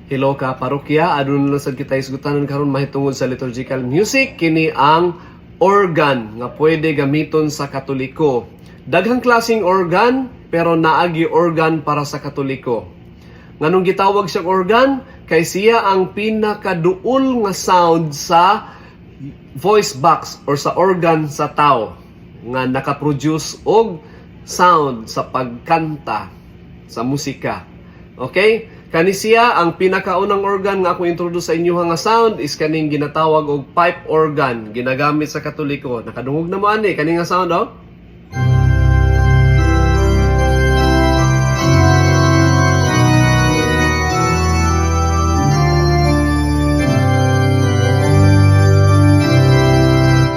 Hello ka parokya, aduna lang sad kita isgutanan karon mahitungod sa liturgical music, kini ang organ nga pwede gamiton sa Katoliko. Daghang klaseng organ, pero naagi organ para sa Katoliko. Nganong gitawag siyang organ? Kay siya ang pinakaduol nga sound sa voice box or sa organ sa tao nga nakaproduce og sound sa pagkanta sa musika. Okay? Kani siya ang pinakaunang organ nga ako introduce sa inyo nga sound is kaning ginatawag og pipe organ, ginagamit sa Katoliko. Nakadungog na mo ani kani nga sound, oh.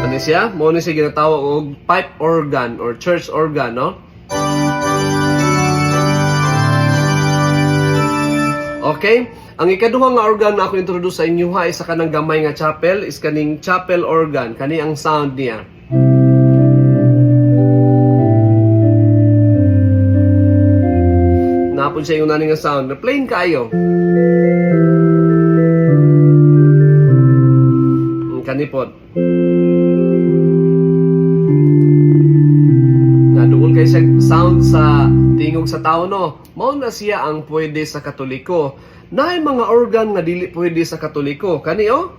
Kani siya, mao ni siya ginatawag og pipe organ or church organ, no? Okay? Ang ikaduha nga organ na ako introduce sa inyo ha is sa kanang gamay nga chapel is kaning chapel organ. Kani ang sound niya. Napon siya yung nani nga sound. Na plain kaayo. Kanipod. Na duol kay siya sound sa tingog sa tao, no. Mao na siya ang pwede sa Katoliko. Naay mga organ nga dili pwede sa Katoliko. Kani oh.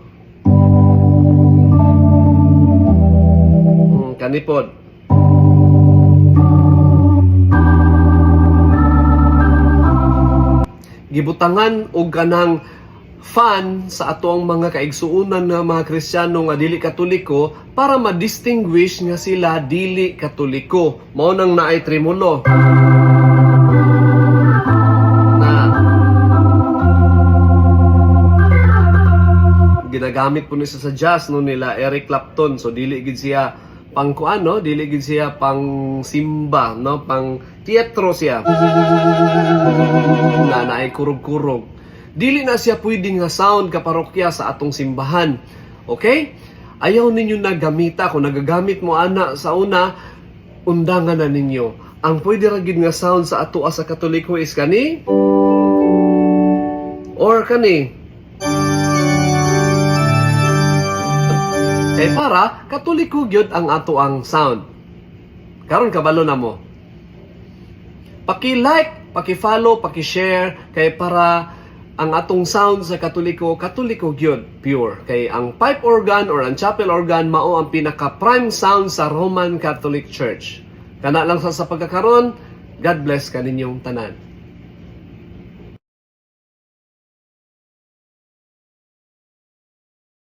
Kanipod. Gibutangan og kanang fan sa ato ang mga kaigsuonan nga mga Kristiyano nga dili Katoliko para ma-distinguish nga sila dili Katoliko. Mao nang naay tremolo. Na ginagamit po ni siya sa jazz, no, nila Eric Clapton. So dili gid siya pang kuan, no, dili gid siya pang simba, no, pang teatro siya. Na naay kurog-kurog. Dili na siya pwede nga sound, kaparokya, sa atong simbahan. Okay? Ayaw ninyo na gamita. Kung nagagamit mo ana sa una, undangan na ninyo. Ang pwede ra gid nga sound sa ato sa Katoliko is kani or kani. Kay para Katoliko gyud ang ato ang sound. Karon kabalo na mo. Paki-like, paki-follow, paki-share kay para ang atong sound sa Katoliko, Katoliko gyud, pure. Kay ang pipe organ or ang chapel organ mao ang pinaka prime sound sa Roman Catholic Church. Kana lang sa pagkakaron. God bless kaninyong tanan.